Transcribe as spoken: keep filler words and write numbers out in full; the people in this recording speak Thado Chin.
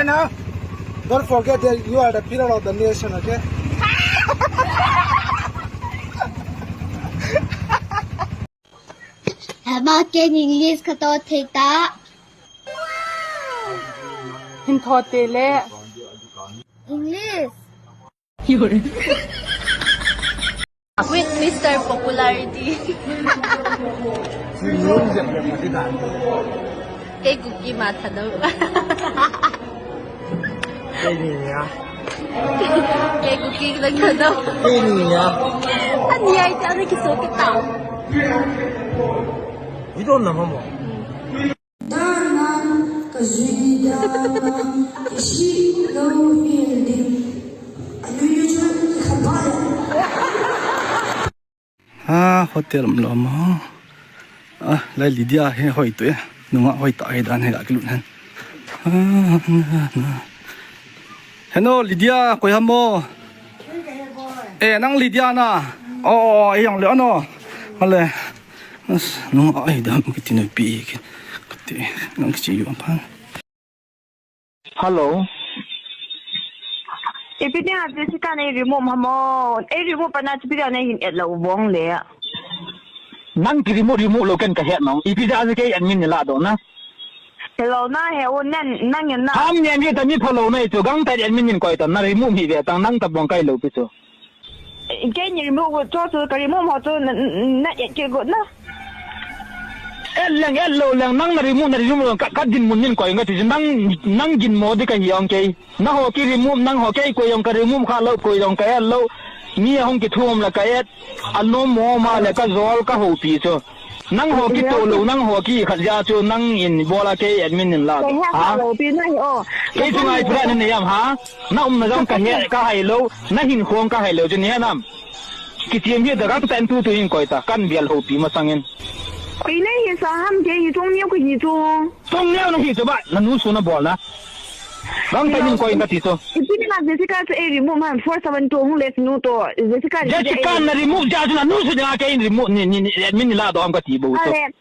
Now, don't forget that you are the pillar of the nation, okay? Hema, ken English ka to thei ta. Hin tho te le. English. With Mister Popularity. Kei Kuki ma Thadou. Kei ni ya. Kei Kuki ma Thadou. Kei ni ya. Ani ai ta ni kiso kita. You don't know, mama. Danan ka zui dana, ka si lo hil ding. A lui lui chu ka ba. Ha, hotel um lo mo. Ah, lai Lydia hi hoi tu e. Nunga hoi ta hi dan hi la kilut hen. Ah, na, na. Hello, Lydia, koi ham mo? Eh, nang Lydia na? Oh, oh, oh, eh, yang le, ano? Ale. As, nung ai dam kiti na pi ki. Kati, nang kichi yu pan. Hello. Ipi dia Jessica nei remove ham mo? Ei remove pana ipi dia nei hin et lo bong le. Nang ki remove, remove lo ken ka het nong. Ipi dia je kei admin ni la do na. Hello na he o nen nang en na. Ham nen ye ta mi phalo na chu gang ta admin nin koi ta na remove hi ve tang nang ta bong kai lo pi chu. Kei ni remove go cho chu ka remove ho chu na, na, na, ke go na. Et leng, et lo leng, nang na remove, na remove lo, ka, ka dinmun nin koi nga ti chu, nang, nang ginmo di ka hi ong kei. Na ho ki remove, nang ho kei koi ong ka remove kha lo, koi ong ka et lo. Mi a hong kithum la ka et, a nom mo ma le ka jol ka hopi chu. Nang ho ki to lo, nang ho ki khat ja chu, nang in bola kei admin in la. Kei ha ka lo pi na hi o. Kei chu ngai pura na ne yam ha. Na um na jong ka he, ka hai lo, na hin khong ka hai lo chu ne nam. Ki tiam hi da gang tan tu tu in koi ta, kan bial hopi ma sangin. Koi nei hi sa ham kei hi chung niu kei hi chu. Chung niu na hi chu ba, na nu su na bol na. Gang tan in koi ka ti chu. Ipi na Jessica chu ei remove man four seven two hung le nu to. Jessica Jessica na remove ja chu na nu su ja kei remove ni, ni, ni, admin ni la do am ka ti bo chu. Ale.